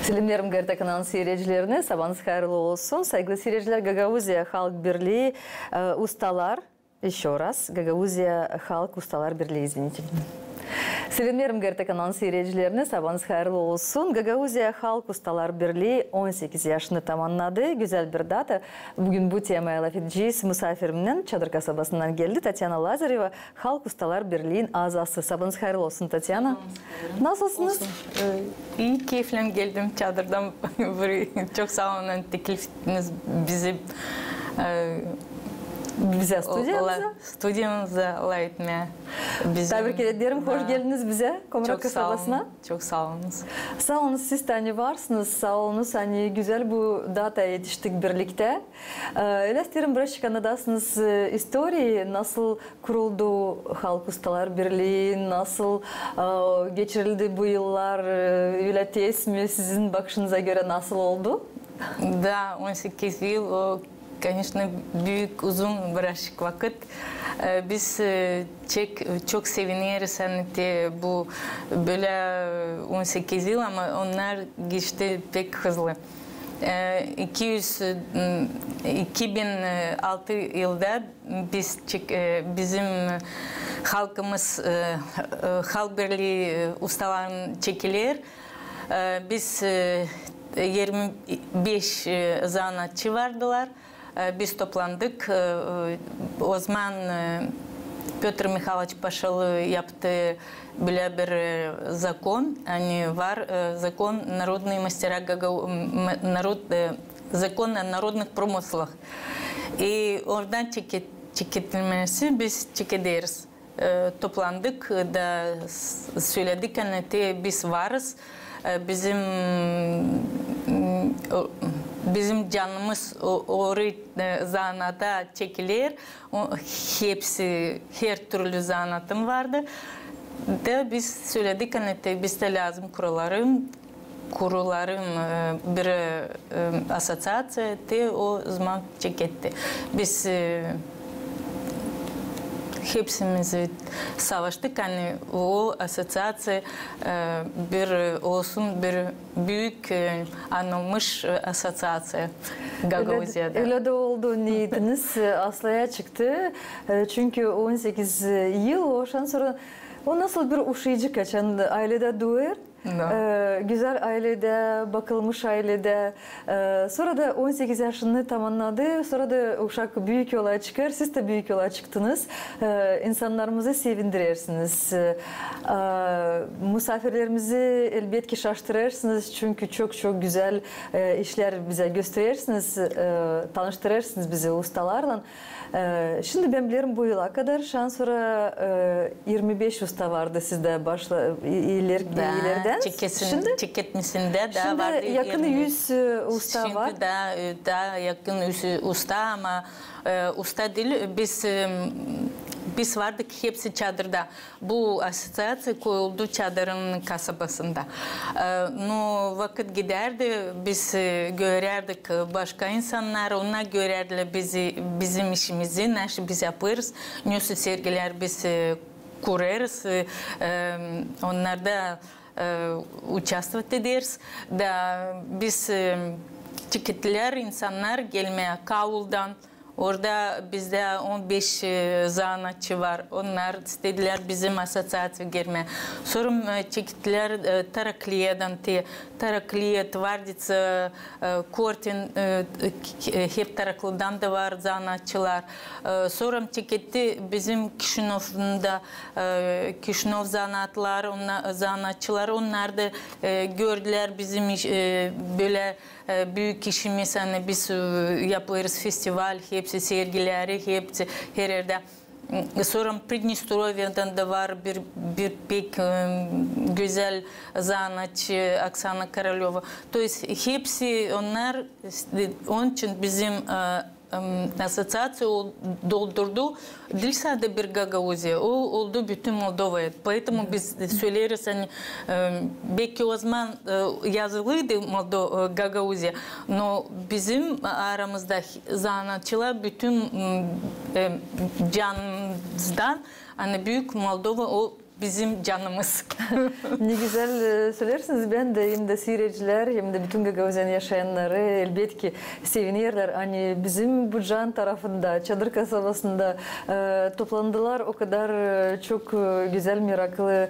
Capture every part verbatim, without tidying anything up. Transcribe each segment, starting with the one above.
Selemneerim GRT kanalın siredicilerinä, sabaanız hayırlı olsun. Saygılı siredicilär, Gagauziya Halk Birlii, e, ustalar, ещё раз, Gagauziya Halk Ustalar Birlii, извините. Selemneerim GRT kanalın siredicilerinä, sabaanız hayırlı olsun. Gagauziya Halk Ustalar Birlii on sekiz yaşını tamannadı, gözäl bir data. Büün bu temaya lafedecez. Musafirimnän, Çadır kasabasından geldi Tatyana Lazareva, Halk Ustalar Birliin azası. Sabaanız hayırlı olsun, Tatyana. Nasılsınız? Olsun. E, ii, keyflän geldim Çadırdan. Çok saa olun, ani teklif ettiniz bizi, e, bizä, o, studiyanıza. Studiyanıza lafetmää. Bizim... Taa bir kerä deerim, hoş geldiniz bizä, Komarok kasabasına. Çok saa olunuz. Saa olunuz siz dä, ani varsınız, saa olunuz, ani gözäl bu dataya etiştik birliktä. E, ölä isteerim birazçık annadasınız, e, istoriyayı, nasıl kuruldu Halk Ustalar Birlii, nasıl, e, geçirildi bu yıllar, e, ölä tez mi, sizin bakışınıza görä nasıl oldu? Da, on sekiz yıl, o, конечно, büük, uzun birazçık vakıt. E, biz, e, çek-, çok sevineriz, ani te bu bölä, e, on sekiz yıl, ama onnar geçti pek hızlı. E, iki yüz, m, iki bin altı yılda biz çek-, e, bizim halkımız, e, e, Halk Birlii, e, ustaların çekiler. E, biz, e, irmi beş, e, zanaatçı vardılar. E, biz toplandık. E, e, ozaman, e, Pötr Mihailoviç Paşalı yaptı bölä bir, e, zakon, ani var, e, закон народные мастера Гагау-, м, народ-, e, закон о народных промыслах. E, oradan çeket-, çeketilmesi biz çekederiz. E, toplandık da s-, söledik, ani te biz varız. E, bizim, m, o, bizim canımız o, o, e, zanaata çekiler. O, hepsi, her türlü zanaatım vardı. Da biz söledik, ani te biz dä lääzım kurularım, kurularım, e, bir, e, asosiaţiya, te ozaman çeketti. Biz, e, hepsimizi savaştık, ani o asosiaţiya, e, bir, e, olsun bir büük, e, anılmış, e, asosiaţiya Gagauziyada. Ölä dä, ölä dä oldu, neetiniz, e, aslaya çıktı. E, çünkü on sekiz yıl, o şan sora, o nasıl bir uşacık, açan ayledä duer, e, gözäl ayledä, bakılmış ayledä. E, sora da on sekiz yaşını tamannadı, sora da uşak büük yola çıkêr, siz dä büük yola çıktınız. E, insannarımızı sevindirersiniz. E, musaafirlerimizi elbetki şaştırarsınız, çünkü çok-çok gözäl, e, işlär bizä gösterersiniz, e, tanıştırarsınız bizi ustalarlan. E, şindi bän bilerim, bu yıla kadar şan sora, e, irmi beş usta vardı sizdä başla-, i-, iler-, ilerdän. Şindi çeketmesindä dä vardı yakın irmi. Şindi yakın üz, e, usta var. Şindi dä, e, dä yakın üz usta, ama, e, usta diil, biz, e, biz vardık hepsi Çadırda. Bu asosiaţiya kuruldu Çadırın kasabasında. E, no vakıt gidärdi, biz, e, görärdik, e, başka insannar, onnar görärdilär bizi, bizim işimizi, naşı biz yapêrız, nasıl sergilär biz, e, kurêrız, e, e, onnarda, e, uçastvovat ederiz. Da biz, e, çekettär insannar gelmää Kauldan, orada bizdä on beş, e, zanaatçı var. Onnar istedilär bizim asosiaţiyaya girmää. Sora, e, çekettär, e, Tarakliyadan te, Tarakliya, Tvardiţa, e, Kortin, e, k-, e, hep Taraklıdan da var zanaatçılar. E, sora çeketti bizim Kişinovda, e, Kişinov zanaatlar, onna-, zanaatçılar, onnar da, e, gördülär bizim iş, e, bölä e, büük işimiz, ani biz, e, yapêrız festival, hepsi sergileri, hepsi her erdä. Sora Pridnestrovyadan da var bir, bir pek, e, gözäl zanaatçı Oksana Korolöva. То есть hepsi onnar, e, onun için bizim, e, em, asosiaţiya o doldurdu diil sade bir Gagauziya, o oldu bütün Moldovaya. Поэтому biz söleeriz, ani, em, beki ozaman, e, yazılıydı Moldo-, e, Gagauziya, no bizim aramızda zanaatçılar bütün, m, em, canımızdan, ani büük Moldova o bizim canımız. Ne gözäl, e, söleersiniz. Bän dä hem dä siiredicilär, hem dä bütün Gagauziyanın yaşayannarı, elbetki, sevinerlär, ani bizim Bucan tarafında, Çadır kasabasında, e, toplandılar o kadar, e, çok, e, gözäl, meraklı,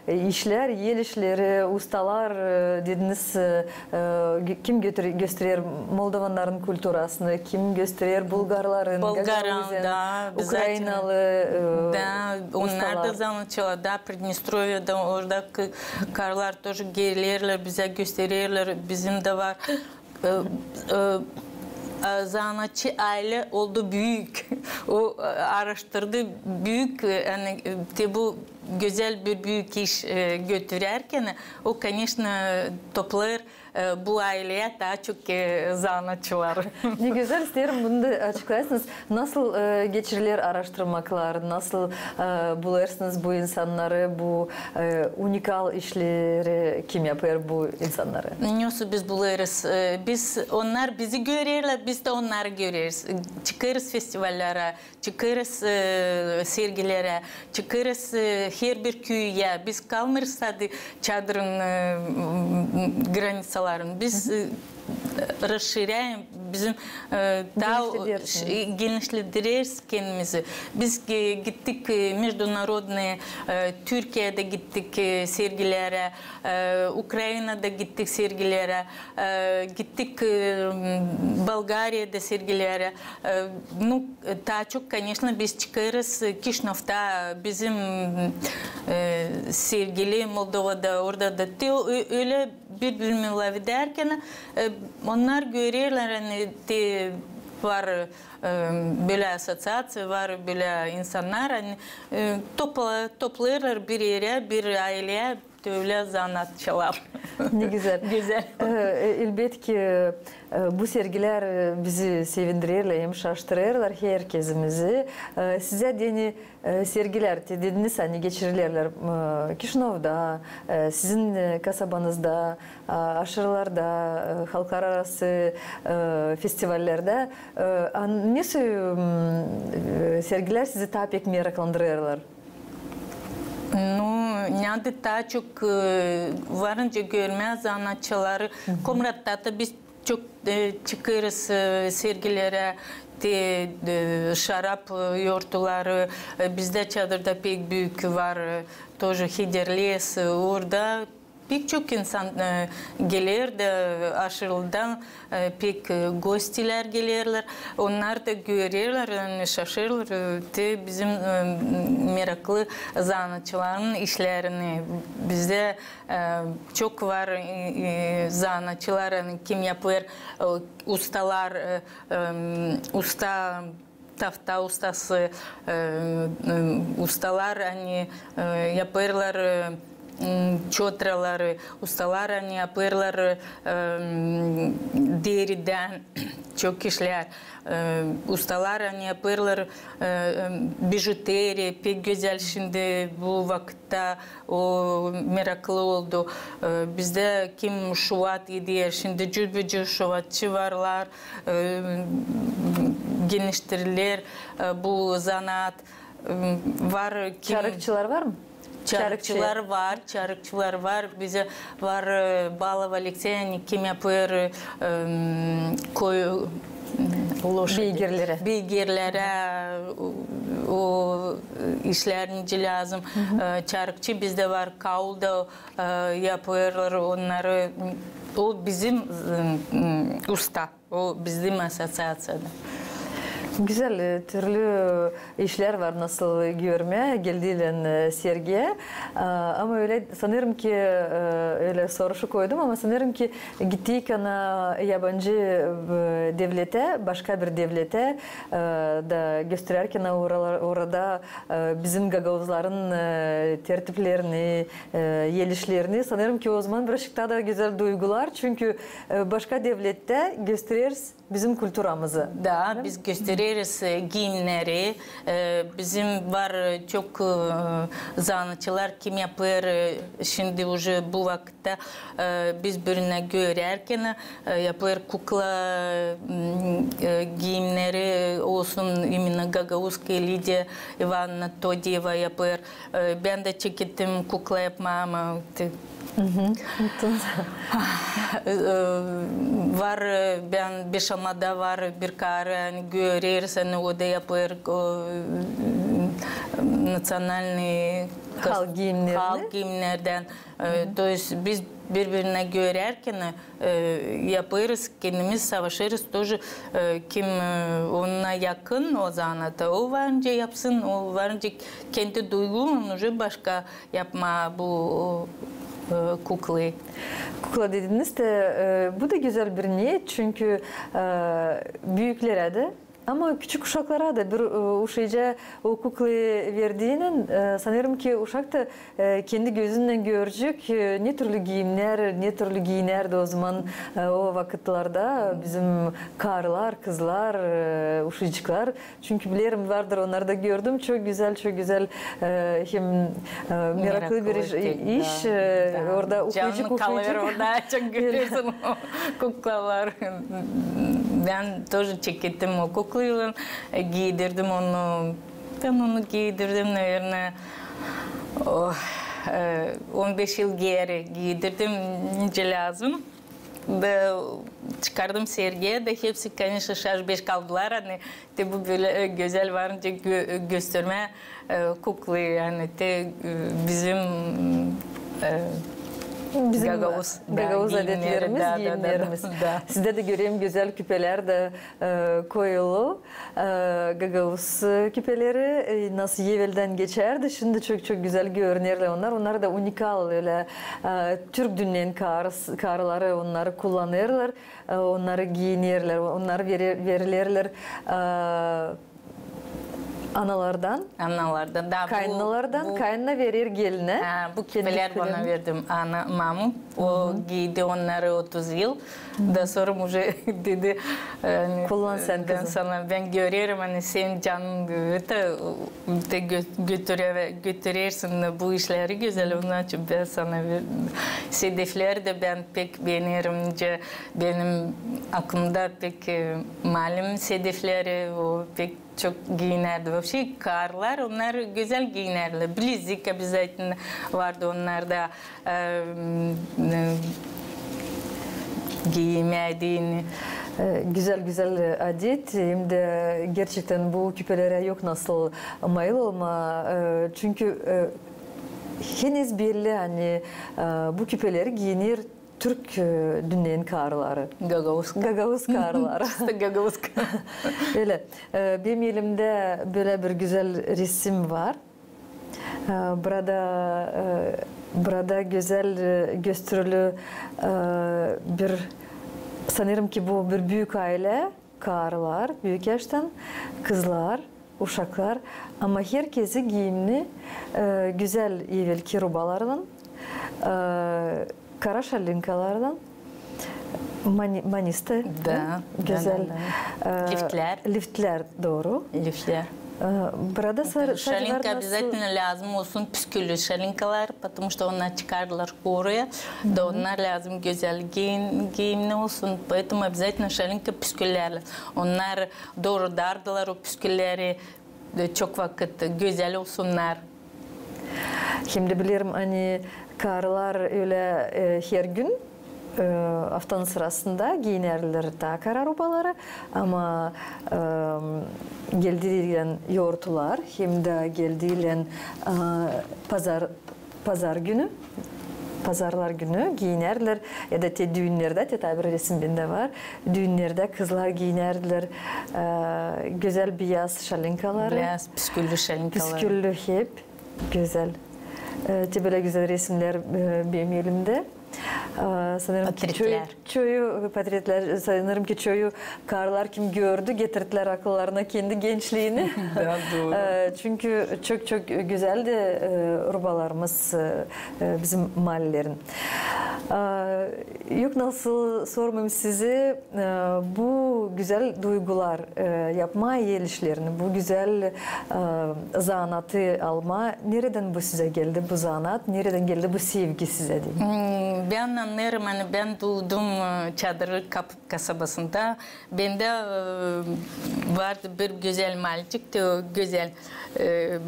e, işlär, el işleri, ustalar, e, dediniz, e, e, gö-, kim götüre-, gösterer moldovannarın kulturasını, kim gösterer bulgarların, gagauziyanın, ukrainalı, e, ustalar. Da, onnar da zanaatçılar, da, Pridneströvyeda, oradakı karılar тоже gelerlär, bizä göstererlär, bizim dä var. E, e, e, zanaatçı aylä oldu büük. O, e, aaraştırdı büük, e, ani, e, te bu gözäl bir büük iş, e, götürärkän, o, koneşno, toplêêr, e, bu ayleyä taa çok, e, zanaatçılar. Ne gözäl, isteerim, bunu da açıklayasınız. Nasıl, e, geçiriler aaraştırmaklar, nasıl, e, bulêrsınız bu insannarı, bu, e, unikal işleri, kim yapêr bu insannarı? Nasıl biz bulêrız? E, biz, onnar bizi görerlär, biz dä onnarı göreriz. Çıkêrız festivallerä, çıkêrız, e, sergilerä, çıkêrız, e, herbir küüyä. Biz kalmêêrız sade Çadırın, e, graniţaların. Biz, e, расширяем, bizim, e, taa genişledireriz kendimizi. Biz, e, gittik, e, международные, e, Türkiyedä gittik, e, sergilerä, e, Ukrainada gittik sergilerä, e, gittik, e, Bulgariyada sergilerä. E, nu, taa çok, koneşno, biz çıkêrız, e, Kişinövda, bizim, e, sevgili Moldovada, orada da te, ö-, ölä bir-birini lafedärkän, e, onnar görerlär, ani te var, e, bölä assoţiaţiya, var bölä insannar, ani, e, topla-, toplêêrlar bir erä, bir ayleyä, te ölä zanaatçılar. Ne gözäl. Gözäl. E, e, elbetki, e, bu sergilär, e, bizi sevindirerlär hem şaştırêrlar herkezimizi. E, sizä deyni, e, sergilär, te dediniz, ani geçirilerlär, e, Kişinövda, e, sizin, e, kasabanızda, e, aşırılarda, e, halklararası, e, festivallerdä. E, a nesoy, m, e, sergilär sizi taa pek meraklandırêrlar? Nu, neredä taa çok, e, varınca görmää zanaatçıları. Komrat'ta da biz çok, e, çıkêrız, e, sergilerä, te, e, şarap, e, yortuları, e, bizdä Çadırda pek büük var, e, тоже Hederlez, e, orada pek çok insan, e, geler dä, e, aşırıdan, e, pek, e, gostilär gelerlär. Onnar da görerlär, e, şaşêrlar, e, te bizim, e, meraklı zanaatçıların işlerini. Bizdä, e, çok var, e, e, zanaatçılar, e, kim yapêr, e, ustalar, e, e, usta tafta ustası, e, e, ustalar, ani, e, yapêrlar, e, m, çotraları, ustalar, ani yapêrlar, e, m, deridän çok işlär. E, ustalar, ani yapêrlar, e, e, bijuteriya, pek gözäl şindi bu vakıtta, o meraklı oldu. E, bizdä kim şuvat eder, şindi cürbücür şuvatçı varlar, e, geniştiriler, e, bu zanaat. E, var kim... Çarıkçılar var mı? Çarıkçılar var, çarıkçılar var. Bizä var, e, Balov Aleksey, ani kim yapêr, e, m, koyu, m, loşadi. Beygirlerä. Beygirlerä, o, o, e, işlär nicä lääzım. E, çarıkçı bizdä var, kaul da, e, yapêrlar onnarı. O bizim, e, m, usta. O bizim assoţiaţiyada. Gözäl, e, türlü, e, işlär var, nasıl görmää geldilän, e, sergiyä. A, ama ölä sanêrım ki, e, ölä soruşu koydum, ama sanêrım ki gittiykän, e, yabancı, e, devletä, başka bir devletä, e, da gösterärkän oralar, orada, e, bizim gagauzların, e, tertiplerini, e, el işlerini, sanêrım ki ozaman birazcık taa da gözäl duygular, çünkü, e, başka devlettä göstereriz bizim kulturamızı. Da, biz göstereriz. Yapêrız, e, giimneri. E, bizim var, e, çok, e, zanaatçılar, kim yapêr, e, şindi uje bu vakıtta, e, biz birinä görärkän, e, yapêr kukla, m, e, giimneri olsun, именно gagauzskaya Lidiya İvanna Todiyeva yapêr. E, bän dä çekettim kukla yapmaa, ama te- Unuttum. E, var, e, bän Beşalmada var bir karı, ani göreriz, ani o da yapêr, o, naţionalnıy halk giimnerdän. E, то есть biz bir-birinä görärkän, e, yapêrız, kendimiz savaşêrız тоже, e, kim, e, ona yakın o zanaata, o var nicä yapsın, o var nicä kendi duyguylan uje başka yapmaa bu, e, kuklayı. Kukla dediniz dä, e, bu da gözäl bir niyet, çünkü, e, büüklerä dä, ama küçük uşaklara da bir, e, uşacığa o kuklayı verdiynän, e, sanêrım ki, uşak da, e, kendi gözünnän görecek, e, ne türlü giimnär, ne türlü giinärdi o zaman, e, o vakıtlarda bizim karılar, kızlar, e, uşacıklar. Çünkü bilerim, vardır, onnarı da gördüm. Çok gözäl, çok gözäl, e, hem, e, meraklı bir iş, e, orada ufacık, ufacık. Canın kalêr orada, çok görersin o kuklalar. Bän тоже çekettim o kuklaylan, e, giidirdim onu. Bän onu giidirdim, наверное, o, e, on beş yıl geeri giidirdim, nicä lääzım. Da çıkardım sergiyä, da hepsi, конечно, şaş-beş kaldılar, ani te bu bölä, e, gözäl var nicä gö-, göstermää, e, kuklayı, ani te, e, bizim, e, bizim gagauz, da, gagauz giimneri, adetlerimiz, da, da, da, giimnerimiz. Da. Sizdä dä görerim gözäl küpelär dä, e, koyulu. E, gagauz, e, küpeleri, e, nasıl eveldän geçärdi, şindi çok, çok gözäl görünerlär onnar. Onnar da unikal, ölä, e, türk dünnän kar-, karıları onnarı kullanêrlar, e, onnarı giinerlär, onnarı vere-, verilerlär, e, analardan, analardan, da, bu, kaynanalardan, bu kaynana verer gelinä. Ha, bu küpelär bana verdi ana, mamam. O giidi onnarı otuz yıl. Da sora uje dedi, ani, kullan sän, kızım. Bän görerim, ani senin canın, e, te, te gö-, götüre-, götürersin bu işleri gözäl, onun için bän sana ver-, sedefleri dä bän pek beenerim, nicä benim aklımda pek, e, malum sedefleri, o pek çok giinärdi. Вообще, karılar, onnar gözäl giinärlär. Bilezik обязательно vardı onnarda, e, e, giiymädin. E, gözäl, gözäl, e, adet. Hem dä gerçektän bu küpelerä yok nasıl mayıl olmaa. E, çünkü, e, henüz belli, ani, e, bu küpeleri giiner türk, e, dünnän karıları. Gagauz. Gagauz karıları. Чисто gagauz. Ölä. E, benim elimdä bölä bir gözäl resim var. E, burada, e, burada gözäl, e, gösterilä, e, bir, sanêrım ki, bu bir büük aylä, karılar, büük yaştan, kızlar, uşaklar, ama herkezi giimni, e, gözäl evelki rubalarlan, e, kara şalinkalarlan, mani-, manista, da, gözäl, da, da. E, liftlär. Liftlär, dooru. Liftlär. E, burada sar-, şalinka обязательно lääzım olsun püsküllü şalinkalar, потому что onnar çıkardılar oraya, da onnar lääzım gözäl giim-, giimni olsun, поэтому обязательно şalinka püsküllärlär. Onnar doorudardılar o püskülleri, e, çok vakıt gözäl olsunnar. Hem dä bilerim, ani karılar ölä, e, her gün, e, aftanın sırasında giinärlär taa kara rubaları, ama, e, geldiylän yortular, hem dä geldiylän, e, pazar pazar günü, pazarlar günü giinärdilär, ya da te düünnerdä, te taa bir resim bendä var, düünnerdä kızlar giinärdilär, e, gözäl biyaz şalinkaları. Biyaz, püsküllü şalinkaları. Püsküllü hep, gözäl. E, te bölä gözäl resimnär, e, benim elimdä. E, sanêrım ki, çoyu, portretlär. Çoyu portretlär, sanêrım ki, çoyu karılar kim gördü, getirdilär akıllarına kendi gençliini. Da, dooru. E, çünkü çok, çok gözäldi, e, rubalarımız, e, e, bizim maalelerin. Aa, yok nasıl sormayım sizi, e, bu gözäl duygular, e, yapmaa el işlerini, bu gözäl, e, zanaatı almaa, neredän bu sizä geldi, bu zanaat, neredän geldi bu sevgi sizä, deyim? Hmm, bän annêêrım, ani bän duudum, e, Çadırlı Kap-, kasabasında. Bendä, e, vardı bir gözäl malcık, te o gözäl, e, e,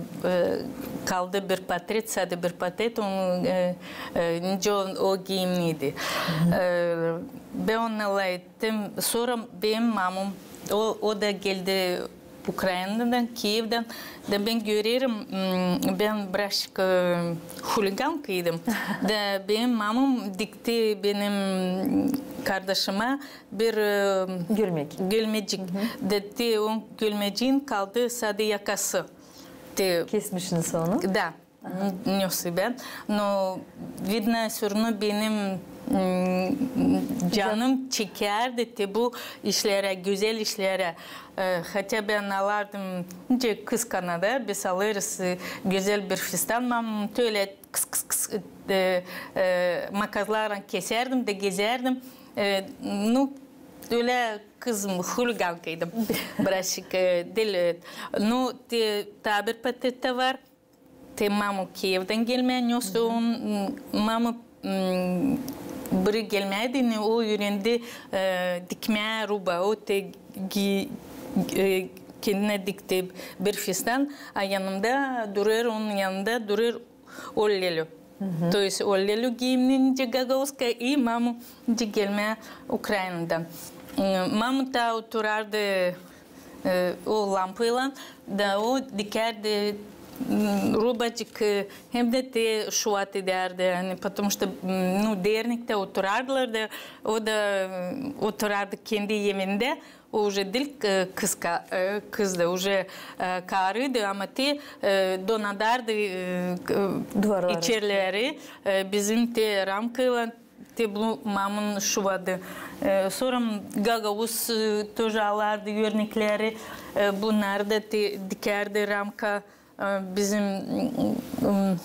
kaldı bir portret, sade bir portret, onu, e, e, nicä o, o giiyimniydi. E, bän onu alay ettim. Sora benim mamam, o, o da geldi Ukrainadan, Kievdän. Da bän görerim, m, bän birazcık, e, huligankaydım. Da benim mamam dikti benim kardaşıma bir, e, gölmek. Gölmecik. Da te o gölmeciin kaldı sade yakası. Te kesmişsiniz onu? Da. N-, nasıl bän. No, vidno, всё равно benim, m, canım çekärdi te bu işlerä, gözäl işlerä. E, хотя bän alardım, nicä kıskana da, biz alêrız, e, gözäl bir fistan, mam, te ölä kıs, kıs, kıs, e, e, makaslarlan kesärdim da gezärdim. E, nu, ölä kız, huligankaydım. Birazcık, e, diil, e, nu, te, taa bir portret var. Te mamu Kievdän gelmää, nosıl on, mamu, m, biri gelmää deyni, o üürendi, e, dikmää ruba, o te gi-, e, kendinä dikti bir fistan, a yanında durêr, onun yanında durêr ollelü. То есть ollelü giiyimni nicä gagauzka, i mamu nicä gelmää Ukrainadan. M, mamu taa oturardı e, o lampaylan, da o dikärdi, m, rubacık, e, hem dä te şuat edärdi, ani, потому что, m, nu, dernektä oturardılar da, o da, m, oturardı kendi evindä, o уже diil, e, kıska-, e, kızdı, уже, e, karıydı, ama te, e, donadardı, e, k-, duvarları, içerileri, e, bizim te ramkaylan, te bu mamun şuadı. E, sora gagauz, e, тоже alardı örnekleri, e, bunnarı da te dikärdi ramka, e, bizim, m, m,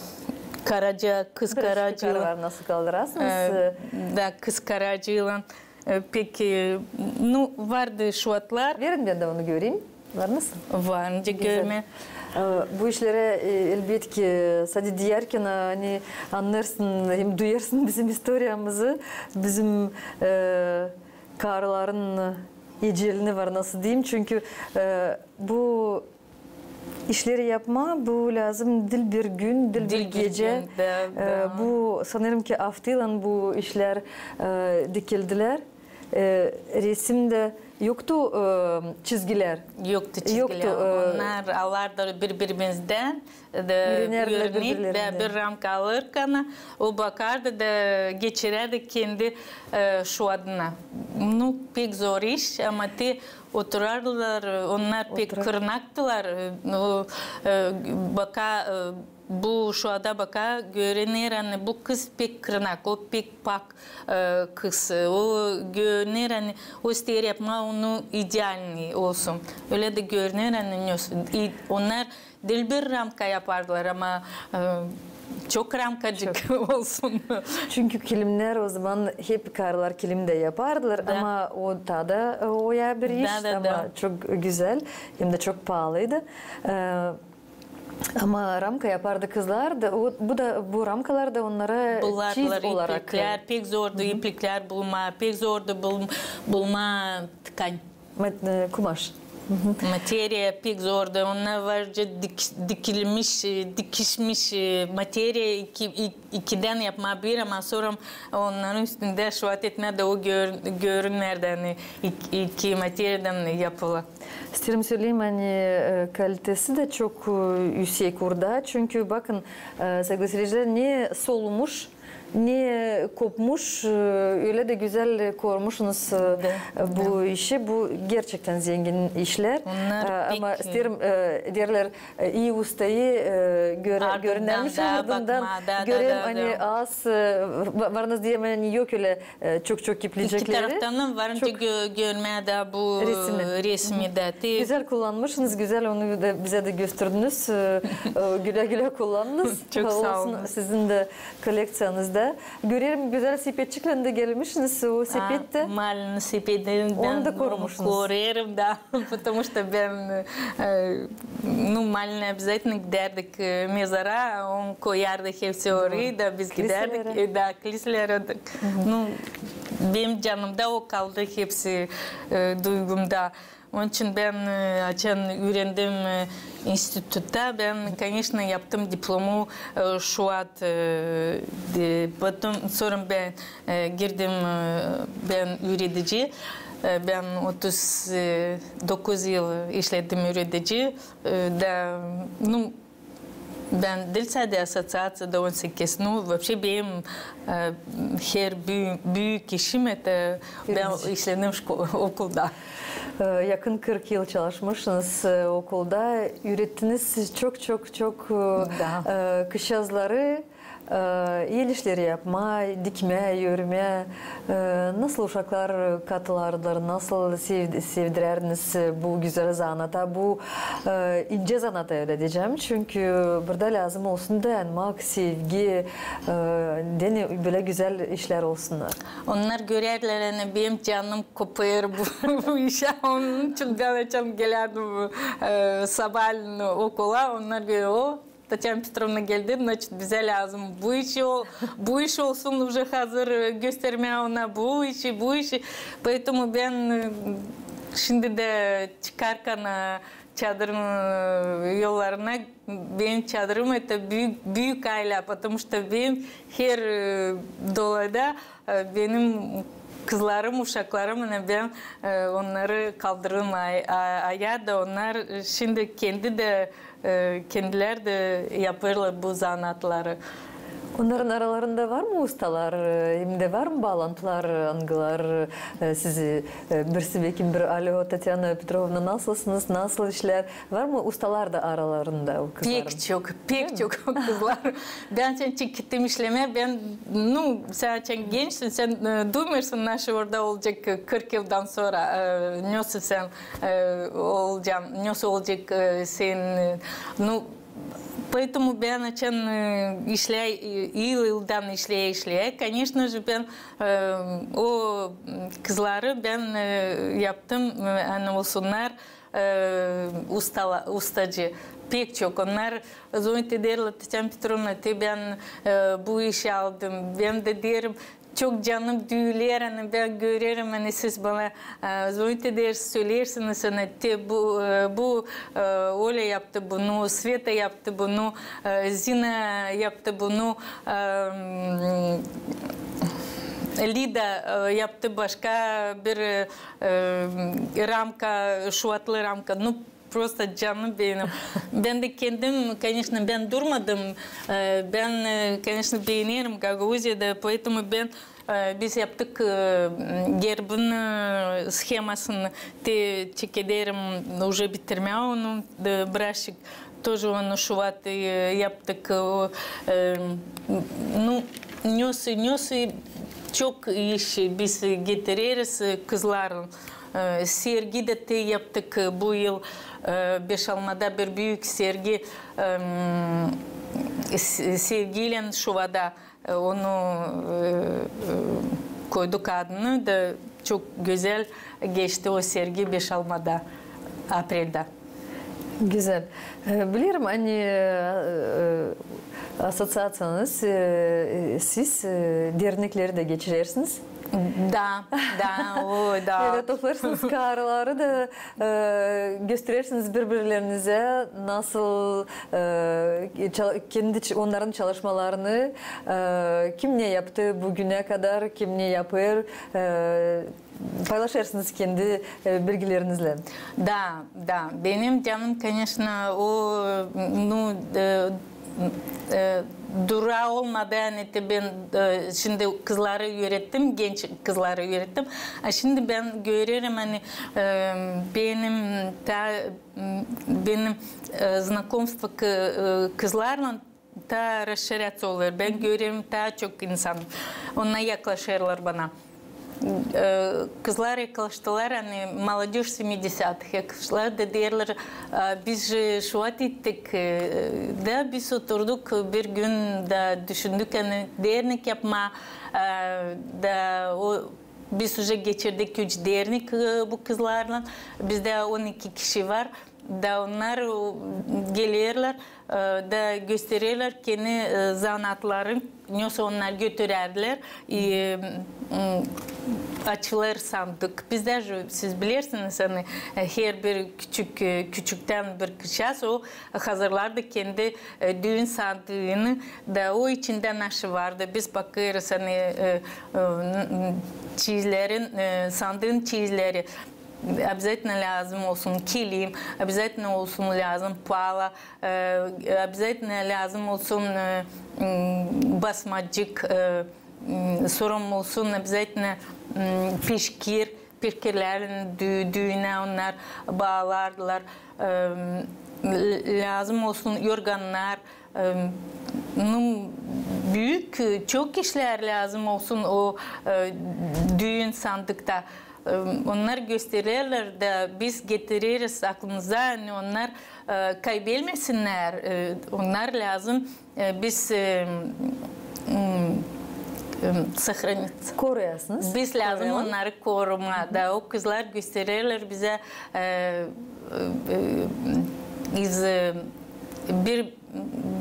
karaca, kız karacılan. Nasıl kaldırasınız? E, da, kız karacılan, e, pek, e, nu, vardı şuatlar. Verin bän dä onu göreyim. Var mısın? Var, nicä görmää. E, bu işlerä, e, elbetki, sade deyärkän, ani annêêrsın hem duyêrsın bizim istoriyamızı, bizim, e, karıların ecelini, var nasıl deyim, çünkü, e, bu işleri yapmaa, bu lääzım diil bir gün, diil bir gecä. E, bu, sanêrım ki, aftaylan bu işlär, e, dikildilär. E, resimdä yoktu, e, çizgilär. Yoktu çizgilär. Yoktu, e, onnar alardılar biri-birimizdän, e, da üürenärdi örnek, biri-birlerinden. Da bir ramka alêrkana, o bakardı da geçirärdi kendi, e, şuadına. Nu, pek zor iş, ama te oturardılar, onnar pek kırnaktılar, e, o, e, baka, e, bu şuada baka, görüner, ani bu kız pek kırnak, o pek pak, e, kız. O görüner, ani o isteer yapmaa onu idealnıy olsun. Ölä dä görüner, ani, i, onnar diil bir ramka yapardılar, ama, e, çok ramkacık olsun. Çünkü kilimnär o zaman hep karılar kilimdä yapardılar, ama o taa da, e, oya bir iş, ama çok gözäl, hem dä çok paalıydı. E, Ama ramka yapardı kızlar da, o, bu da, bu ramkalar da onnara çiz olarak. İpliklär, pek zordu ipliklär bulmaa, pek zordu bul-, bulmaa tkань. Mat-, e, kumaş. Materiya pek zordu. Onnar varca dik-, dikilmiş, e, dikişmiş, e, materiya iki, ik-, ikidän yapmaa bir, ama sora onnarın üstündä şuat etmää da o gör-, görünmärdi, ani ik-, iki materiyadan yapılı. İsteerim söleyim, ani, e, kalitesi dä çok, e, üüsek urda. Çünkü bakın, e, saygılı seyircilär, ne solmuş, ne kopmuş, e, ölä dä gözäl korumuşsunuz, e, bu işi. Bu gerçektän zengin işlär. Ama isteerim, e, deerlär, e, ii ustayı, e, görä-, görünärmiş ardından görersin, ani az, e, va-, varınız deyäm, ani yok ölä e, çok-çok iplikleri. İki taraftan da var nicä gö-, görmää da bu, e, resmi dä. Gözäl kullanmışsınız, gözäl onu da bizä dä gösterdiniz. E, e, gülä-gülä kullanınız. Çok saa olun. Olsun sizin dä kollekţiyanız. da. Görerim, gözäl sepetçiklän dä gelmişsiniz o sepet dä. Malina sepeti, onu da korumuşsunuz. Korêrım da, потому что bän, e, nu, malina обязательно gidärdik, e, mezara, onu koyardık hepsi orayı da biz gidärdik, e, da, kliselere. Nu, benim canımda o kaldı hepsi, e, duygumda. Onun için bän, e, açan üürendim, e, institutta, bän, конечно, yaptım diplomu, e, şuat, e, de, потом, sora bän, e, girdim, e, bän üüredici. E, bän otuz dokuz yıl işledim üüredici. E, da, nu, bän diil sade asosiaţiyada on sekiz, nu, вообще benim, e, her büü-, büük işim, это bän işledim şko-, okulda. E, yakın kırk yıl çalışmışsınız, e, okulda. Üürettiniz çok, çok, çok, e, e, kızçaazları, e, el işleri yapmaa, dikmää, örmää. E, nasıl uşaklar katılardılar, nasıl sev-, sevdirärdiniz bu gözäl zanaata, bu, e, incä zanaata, ölä deyecäm. Çünkü burada lääzım olsun dayanmak, sevgi, e, deyni bölä gözäl işlär olsunnar. Onnar görärlär, ani benim canım kopêr bu, bu işä. Onun için bän açan gelärdim, e, sabaalän okula, onnar görär, o, Tatyana Petrovna geldi, значит, bizä lääzım bu iş ol-, bu iş olsun, уже hazır, e, göstermää ona bu işi, bu işi. Поэтому bän, e, şindi dä çıkarkan, e, çadırın, e, yollarına, benim çadırım, это büük, büük aylä, потому что benim her, e, dolayda, e, benim kızlarım, uşaklarım, ani bän, e, onnarı kaldırdım ay-, a-, ayaa da, onnar, e, şindi kendi dä e, kendilär dä yapêrlar bu zanaatları. Onnarın aralarında var mı ustalar, e, hem dä var mı baalantılar, angılar, e, sizi, e, birisi bekim bir: "Alo, Tatyana Petrovna, nasılsınız, nasıl işlär?" Var mı ustalar da aralarında o kızların? Pek çok, pek çok kızlar. Bän açan çıktım işlemää, bän, nu, sän açan gençsin, sän, e, duymêêrsın, naşı orada olacek, e, kırk yıldan sora, e, nasıl sän e, olacan, nasıl olacek, e, sän, e, nu, поэтому bän açan, e, işlää, e, yıl, yıldan işlää, işlää. Конечно же, bän, e, o, m, kızları bän, e, yaptım, e, ani olsunnar, e, ustala-, ustacı. Pek çok. Onnar zvonit ederlär: "Tatyana Petrovna, te bän, e, bu işi aldım." Bän dä deerim, çok canım düüler, ani bän görerim, ani siz bana, e, zvonit edersiniz, söleersiniz, ani te bu, e, bu, e, Olya yaptı bunu, Sveta yaptı bunu, e, Zina yaptı bunu, e, m, Lida, e, yaptı başka bir, e, e, ramka, şuvatlı ramka. Nu, Просто canım benim. Bän dä kendim, конечно, bän durmadım. E, bän, e, конечно, beenerim Gagauziyada, поэтому bän, e, biz yaptık, e, gerbin, e, shemasını, te çekederim, уже bitirmää onu, e, birazçık, тоже onu şuvat, e, yaptık, e, o, e, nu, nasıl, nasıl çok iş biz getireriz, e, kızların. E, sergi dä te yaptık, e, bu yıl, e, Beşalmada bir büük sergi, e, m, s-, sergiylän şuvada, e, onu, e, e, koyduk adını da çok gözäl geçti o sergi Beşalmada, apreldä. Gözäl. E, bilerim, ani, e, e, asosiaţiyanız, e, e, siz, e, dernekleri dä geçirersiniz. Da, da, o, da. Ölä toplêêrsınız karıları da, e, gösterersiniz biri-birlerinizä, nasıl, e, çal-, kendi ç-, onnarın çalışmalarını, e, kim ne yaptı bugünä kadar, kim ne yapêr, e, paylaşêrsınız kendi, e, bilgilerinizlän. Da, da. Benim canım, конечно, o, nu, e, e, dura olmadı, ani te bän, e, şindi kızları üürettim, genç kızları üürettim. A şindi bän görerim, ani, e, benim ta, m, benim, e, знакомство k-, e, kızlarlan taa расширяться olêr. Bän görerim taa çok insan. Onnar yaklaşêrlar bana. e, kızlar yaklaştılar, ani молодёжь семидесятых yaklaştılar da deerlär, e, biz же şuat ettik, e, da biz oturduk bir gün da düşündük, ani dernek yapmaa, e, da o, biz уже geçirdik üç dernek, e, bu kızlarlan. Bizdä on iki kişi var. Da onnar, e, gelerlär, e, da göstererlär kendi, e, zanaatların, nesoy onnar götürärdilär, e, m, açılêr sandık. Bizdä же, siz bilersiniz, ani, e, herbir küçük, e, küçüktän bir kızçaaz o hazırlardı kendi, e, düün sandıını, da o içindä naşı vardı. Biz bakêrız, ani, e, e, n-, n-, çizlerin, e, sandıın çizleri. Обязательно lääzım olsun kilim, обязательно olsun lääzım pala, e, обязательно lääzım olsun, e, m, basmacık, e, m, sora olsun обязательно, m, peşkir, peşkirlerin dü-, düünä onnar baalardılar. E, m, l-, lääzım olsun yorgannar, e, nu, büük, e, çok işlär lääzım olsun o, e, düün sandıkta. E, onnar göstererlär da biz getireriz aklımıza, ani onnar, e, kaybelmesinnär, e, onnar lääzım, e, biz, e, m, e, сохранить. Koruyasınız. Biz lääzım onnarı korumaa. Da o kızlar göstererlär bizä, e, e, e, iz, e, bir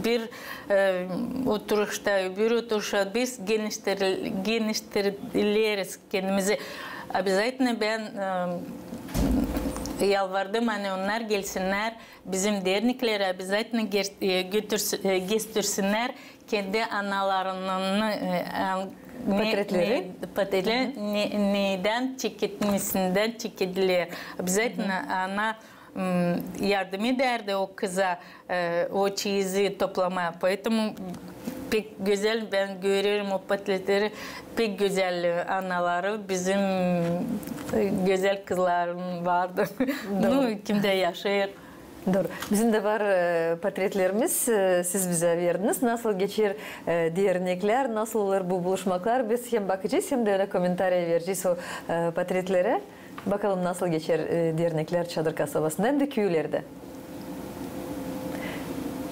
bir, e, oturuşta, bir oturuşta biz geniştir-, geniştireriz kendimizi. Обязательно bän, e, yalvardım, ani onnar gelsinnär bizim derneklerä, обязательно ger-, e, götürs-, e, göstersinnär kendi analarının, e, an-, ne-, portretleri, ne-, portretleri, ne-, nedän çeketmesindän çekettilär. Обязательно ana m, yardım edärdi o kıza, e, o çeyizi toplamaa. Поэтому pek gözäl, bän görerim o portretleri, pek gözäl, e, anaları bizim, e, gözäl kızların vardı. Nu, kimdä yaşêêr. Dooru. Bizim dä var, e, portretlerimiz, e, siz bizä verdiniz. Nasıl geçer, e, derneklär, nasıl olêr bu buluşmaklar, biz hem bakacez, hem dä ölä komentariya verecez o, e, portretlerä. Bakalım, nasıl geçer, e, derneklär Çadır kasabasında hem dä küülerdä.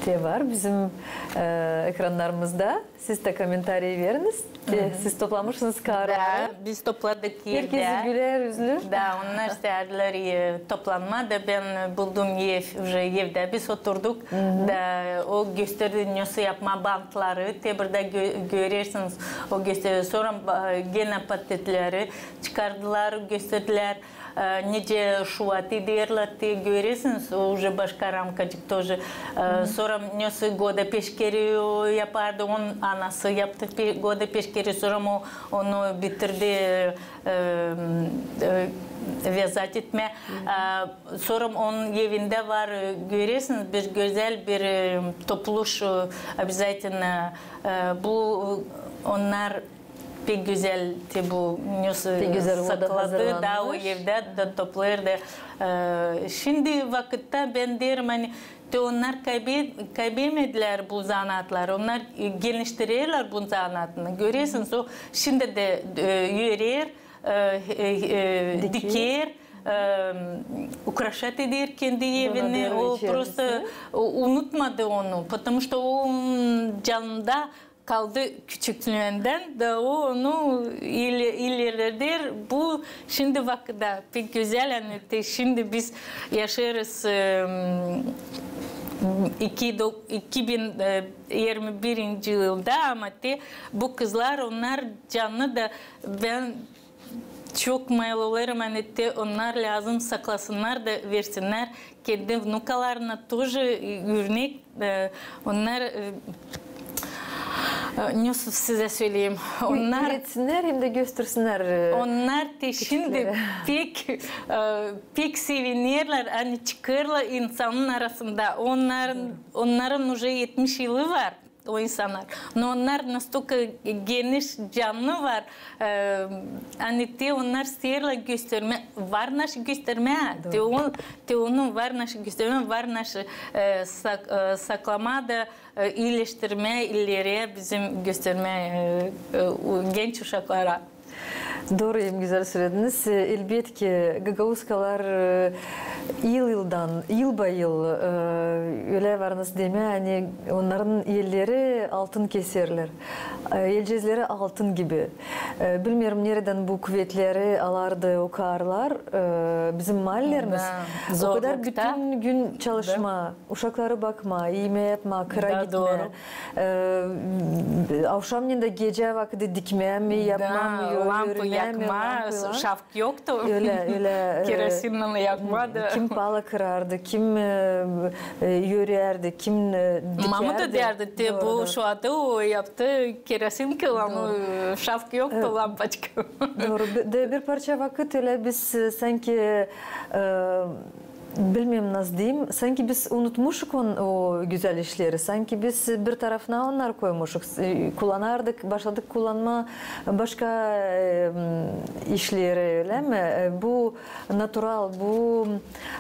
Te var bizim, e, ekranlarımızda. Siz dä komentariya veriniz. Te, siz toplamışsınız karıları. Da, biz topladık evdä. Herkezi gülär üzlü. Da, onnar istärdilär, e, toplanmaa da bän buldum ev, уже evdä biz oturduk. Da o gösterdi, nesoy yapmaa bantları. Te burada gö-, görersiniz, o gösterdi. Sora ba-, genä portretleri çıkardılar, gösterdilär, e, nicä şuat ederlär, te görersiniz, o уже başka ramkacık тоже. E, sora nesoy goda peşkiri o yapardı, onun anası yaptı pe-, goda peşkiri, sora o, onu bitirdi, e, e, вязать etmää. E, sora onun evindä var, e, görersiniz, bir gözäl bir, e, topluş, e, обязательно, e, bu, e, onnar pek gözäl, te bu, nesoy sakladı da o evdä da toplêêrdı. E, şindi vakıtta bän deerim, ani te onnar kaybe-, kaybetmedilär bu zanaatları, onnar, e, geniştirerlär bu zanaatını. Görersiniz, o şindi dä, e, örer, e, e, e, diker, e, ukraşat eder kendi evini, o prosto, o, unutmadı onu, потому что o, onun canında kaldı küçüklüündän, da o onu ile-, ilerleder. Bu şindi vakıtta pek gözäl, ani te şindi biz yaşêêrız, e, iki do-, iki bin, e, irmi birinci yılda, ama te bu kızlar, onnar canlı da bän çok mayıl olêrım, ani te onnar lääzım saklasınnar da versinnär kendi vnukalarına тоже örnek, e, onnar, e, e, nesoy sizä söleyim, onnar üretsinnär hem dä göstersinnär, e, onnar te şindi pek, e, pek sevinerlär, ani çıkêrlar insanın arasında. Onnarın, onnarın уже etmiş yılı var. O insannar. No onnar настолько geniş canlı var, e, ani te onnar isteerlär göstermää, var naşı göstermää. Te on-, te onu var naşı göstermää, var naşı, e, sak-, e, saklamaa da, e, iileştirmää, ileriyä bizim göstermää, e, e, o genç uşaklara. Dooru, hem gözäl sölediniz. E, elbetki, gagauzkalar, e, yıl-yıldan, yılba-yıl, e, ölä var nasıl demää, ani onnarın elleri altın keserlär. E, elceezleri altın gibi. E, bilmeerim, neredän bu kuvetleri alardı o kaarlar, e, bizim maallerimiz. O kadar bütün gün çalışmaa, uşakları bakmaa, iimää yapmaa, kıra gitmää. E, avşamnen dä gecä vakıdı dikmää mi, yapmaa mı, lampa örmää mi, yakmaa, lampa, şafk yoktu. Ölä, ölä, e, kerosinnän yakmaa da. Kim pala kırardı, kim, e, e, örärdi, kim, e, dikärdi. Mamı da deerdi, te bu şuatı o yaptı, kerosin kılan, e, şafk yoktu, lampaçka. Dooru. Bir, bir parça vakıt ölä biz, e, sanki, e, bilmeerim, nasıl deyim, sanki biz unutmuşuk on-, o gözäl işleri, sanki biz bir tarafına onnar koymuşuk, e, kullanardık, başladık kullanmaa başka, e, işleri, ölä mi? E, bu natural, bu,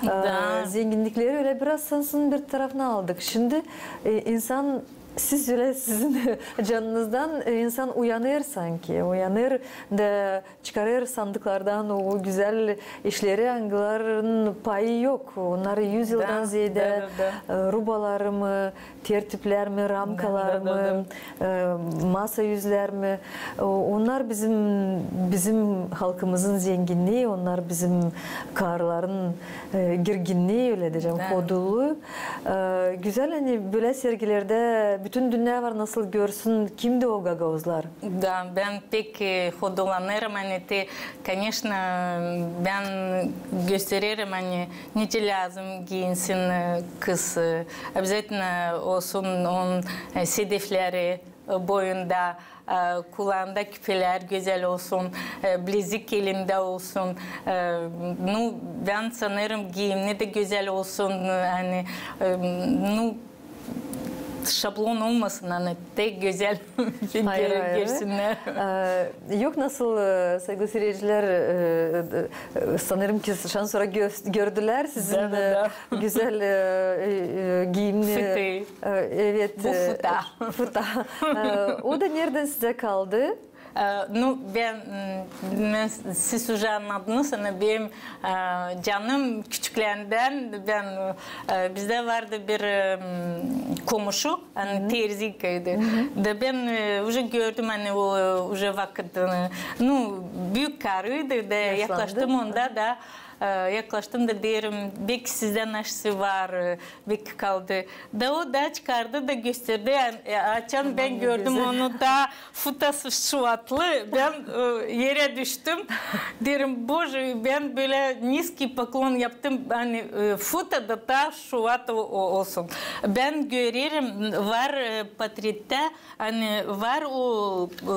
e, zenginnikleri ölä biraz sansın bir tarafına aldık. Şindi, e, insan, siz ölä sizin canınızdan, e, insan uyanêr sanki, uyanêr da çıkarêr sandıklardan o gözäl işleri, angıların payı yok. Onnar üz yıldan zeedä, e, rubalar mı, tertiplär mi, ramkalar mı, e, masa üzlär mi. O, onnar bizim, bizim halkımızın zenginnii, onnar bizim kaarların, e, girginnii, ölä deyecäm, hoduluu. E, gözäl, ani bölä sergilerdä bütün dünnä var nasıl görsün, kimdi o gagauzlar. Da, bän pek, e, hodullanêrım, ani te, koneçno, bän göstererim, ani nicä lääzım giinsin, e, kız, e, обязательно olsun onun, e, sedefleri, e, boyunda, e, kulaanda küpelär gözäl olsun, e, bilezik elindä olsun. E, nu, bän sanêrım, giimni dä gözäl olsun, e, ani, e, nu, şablon olmasın, ani tek gözäl görsünnär. E, yok nasıl, e, saygılı siredicilär, e, e, sanêrım ki, şansora gö-, gördülär sizin, e, gözäl, e, e, giimni. Fıtı. E, evet. Bu, e, fıta. Fıta. E, o da neredän sizä kaldı? E, nu, bän, m, bän, siz uje annadınız, ani benim, e, canım küçükläändän, bän, e, bizdä vardı bir, e, m, komuşu, ani terziydi. Da bän, e, uje gördüm, ani o, e, uje vakıt, e, nu, büük karıydı, da yaşlandı. Yaklaştım onda da, e, yaklaştım da deerim, beki sizdä naşısı var, e, beki kaldı. Da o da çıkardı da gösterdi. Yani, e, açan bän gördüm onu, taa fıtası şuvatlı, bän, e, erä düştüm. Deerim, Боже, bän bölä низкий поклон yaptım, ani, e, fıta da taa şuvat o, o, olsun. Bän görerim, var, e, portrettä, ani var o, e,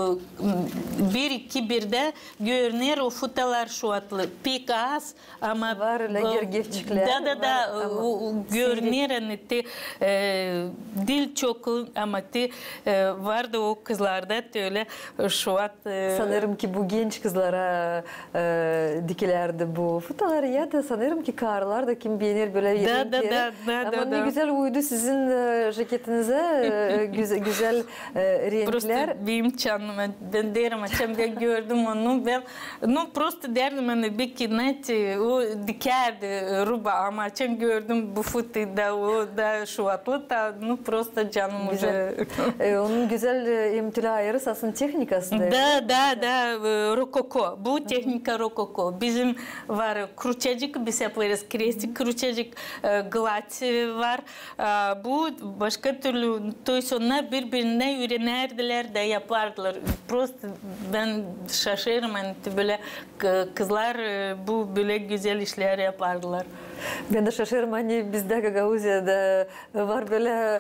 bir-iki birdä görüner o fıtalar şuvatlı. Pek az, ama var ölä, e, gergevçiklär. Da, da, da, var, ama o, o görüner, ani te, e, diil çok, ama te, e, vardı o kızlarda te ölä, e, şuvat, e. Sanêrım ki, bu genç kızlara, e, dikilärdi bu fıtaları, ya da sanêrım ki, karılar da kim beener bölä renkleri. Da, da, da, da. Ama ne gözäl uydu sizin, e, žeketinizä, e, güz-, gözäl, e, renklär. Prosto benim canım, bän deerim, açan bän gördüm onu, bän, nu, prosto deerim, ani beki, знаете, o dikärdi, e, ruba, ama açan gördüm bu fıtayı da, o da şuvatlı, ta, nu, prosto canım uje. E, onun gözäl, e, hem tölä ayırı sasın tehnikası da. Da, da, da, e, rokoko. Bu tehnika rokoko. Bizim var крючочек, biz yapêrız krestik крючочек, e, гладь, e, var. A, bu başka türlü, то есть onnar biri-birindä üürenärdiler da yapardılar. Prosto bän şaşêrım, ani te bölä k-, kızlar, e, bu bölä gözäl işlär yapardılar. Bän dä şaşêrım, ani bizdä Gagauziyada var bölä,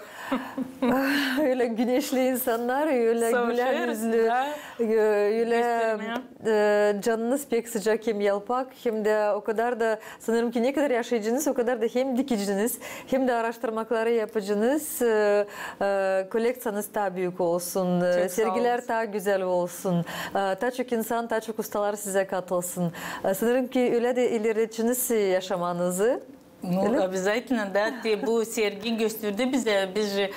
ölä güneşli insannar, ölä gülän üzlü, e, ölä, e, canınız pek sıcak hem yalpak, hem dä o kadar da Sanêrım ki, ne kadar yaşayıcınız, o kadar da hem dikiciniz, hem dä araştırmakları yapıcınız, e, e, kolekţiyanız taa büük olsun, e, sergilär taa gözäl olsun, e, taa çok insan, taa çok ustalar sizä katılsın. E, sanêrım ki, ölä dä ilerleteciniz yaşamanızı. Ну, обязательно, да. Te bu sergi gösterdi bizä, biz e,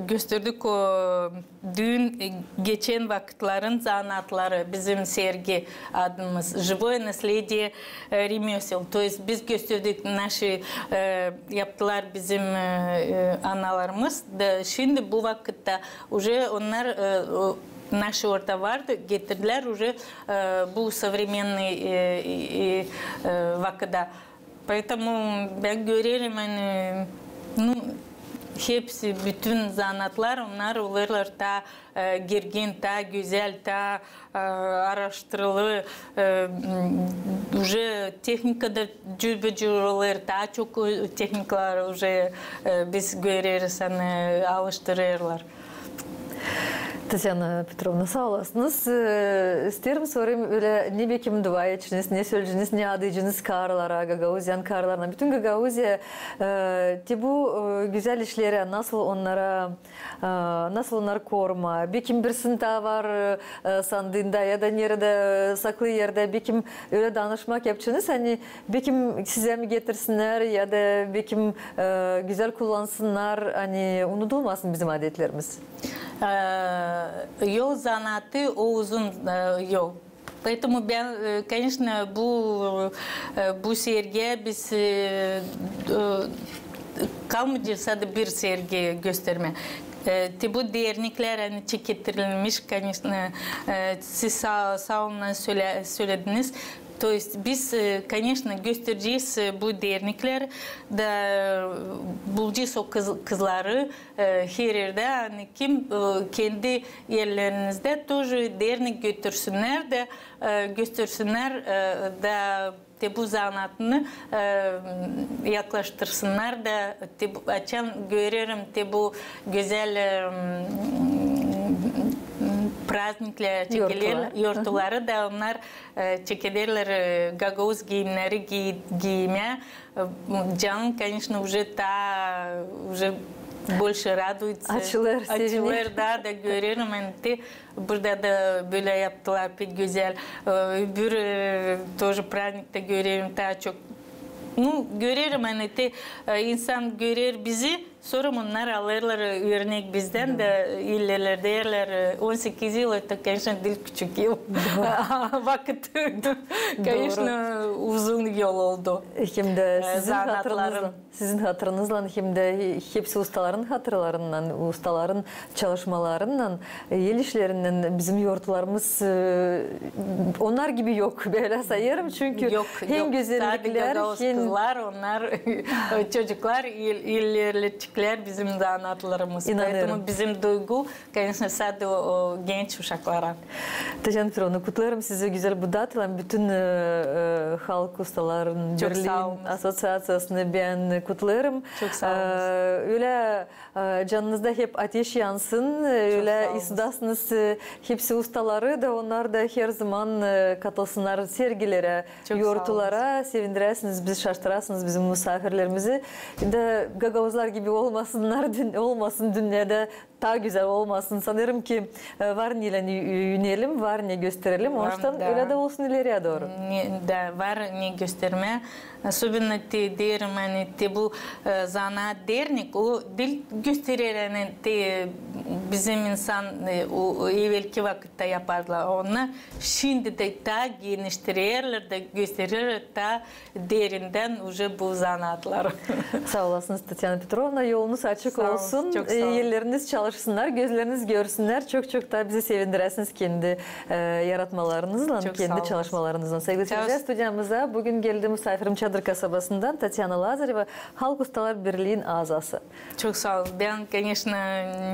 gösterdik o düün e, geçän vakıtların zanaatları, bizim sergi adımız «Живое наследие ремёсел». То есть biz gösterdik, naşı e, yaptılar bizim e, e, analarımız. Da şindi bu vakıtta уже onnar e, o, naşı orada vardı, getirdilär уже e, bu современный e, e, e, vakıda. Поэтому bän görerim, ani, ну, hepsi, bütün zanaatlar, onnar olêrlar taa e, girgin, taa gözäl, taa e, aaraştırılı. E, m, уже tehnika da cürbecür olêr, taa çok e, tehnikalar уже e, biz göreriz, ani alıştırêrlar. Tatyana Petrovna, saa olasınız. E, isteerim sorayım, ölä ne bekim dua edeceniz, ne söleyeceniz, ne adayaceniz karılara, Gagauziyanın karılarına, bütün Gagauziya, e, te bu e, gözäl işlerä nasıl onnara, e, nasıl onnarı korumaa? Bekim birisinin taa var e, sandıında ya da neredä e, saklı erdä, bekim ölä danışmak yapaceniz, ani bekim sizä mi getirsinnär ya da bekim e, gözäl kullansınnar, ani unudulmasın bizim adetlerimiz. E, yol zanaatı, o uzun e, yol. Поэтому bän, e, конечно, bu e, bu sergiyä biz e, e, kalmayacez sade bir sergi göstermää. E, te bu derneklär, ani çekettirilmiş, конечно, e, siz saa, saa olun, sölä-, sölediniz. То есть biz e, конечно, gösterecez e, bu derneklär da e, bulacez o kız, kızları e, her erdä, ani kim e, kendi erlerinizdä тоже dernek götürsinnär da e, göstersinnär e, da te bu zanaatını e, yaklaştırsınnar da te bu, açan görerim te bu gözäl e, m, prazniklär, çekiler, yortuları da onnar e, çekederlär e, gagauz giimneri giy-, giymää. E, canım, конечно, уже taa, уже больше радуется. Açılêr, sevinêr. Açılêr, da, da görerim, ani te burada da bölä yaptılar pek gözäl. E, öbür e, тоже prazniktä görerim taa çok. Ну, görerim, ani te e, insan görer bizi, sora onnar alêrlar e, örnek bizdän da, e, ilerlerdä derlär e, on sekiz yıl, это, конечно, diil küçük yıl. Vakıt, конечно, uzun yol oldu. Hem dä e, sizin hatırınızlan. Sizin hatırınızlan hem dä hepsi ustaların hatırılarından, ustaların çalışmalarından, e, el işlerinnän bizim yortularımız, e, onnar gibi yok, bölä sayêrım, çünkü hem gözälliklär, hem kızlar, onnar çocuklar il-, ilerleteceklär bizim zanaatlarımız. İnanêrım. Поэтому bizim duygu, конечно, sade o, o genç uşaklara. Tatyana Petrovna, kutlêêrım sizi gözäl bu datıylan, bütün e, e, Halk Ustaların Birliin asosiaţiyasını bän kutlêêrım. Çok saa olun. E, ölä e, canınızda hep ateş yansın, e, ölä isudasınız e, hepsi ustaları da, onnar da her zaman e, katılsınnar sergilerä, yortulara, sevindirasınız bizi, şaştırasınız bizim musaafirlerimizi. Da gagauzlar gibi olmasınnar, dün-, olmasın dünnedä taa gözäl olmasın. Sanêrım ki, e, var neylän ü-, ünelim, var ne gösterelim. Onuştan ölä dä olsun ileriyä dooru. Ne, da, var ne göstermää. Особенно te deerim, ani te bu e, zanaat dernek, o diil gösterer, ani te bizim insan e, o, o evelki vakıtta yapardılar. Onnar şindi dä taa geniştirerlär da göstererlär taa derindän уже bu zanaatları. Saa olasınız, Tatyana Petrovna, yolunuz açık olsun. Saa olun, çok saa olun. E, elleriniz çalışsınnar, gözleriniz görsünnär. Çok-çok taa bizi sevindirasınız kendi e, yaratmalarınızlan, kendi çalışmalarınızlan. Saygılı seyircilär, studiyamıza bugün geldi musaafirim Çadır kasabasından Tatyana Lazareva, Halk Ustalar Birliin azası. Çok saa olun. Bän, конечно,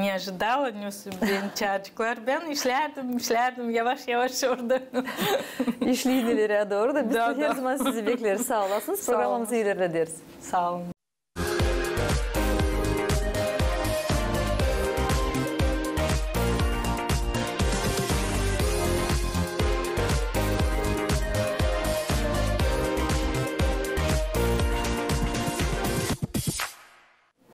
не ожидала, ne beni çaardılar. Bän işlärdim, işlärdim, yavaş-yavaş orada. İşleyin ileriyä dooru da biz her zaman sizi bekleriz. Saa olasınız. Programamızı ilerlederiz. Saa olun.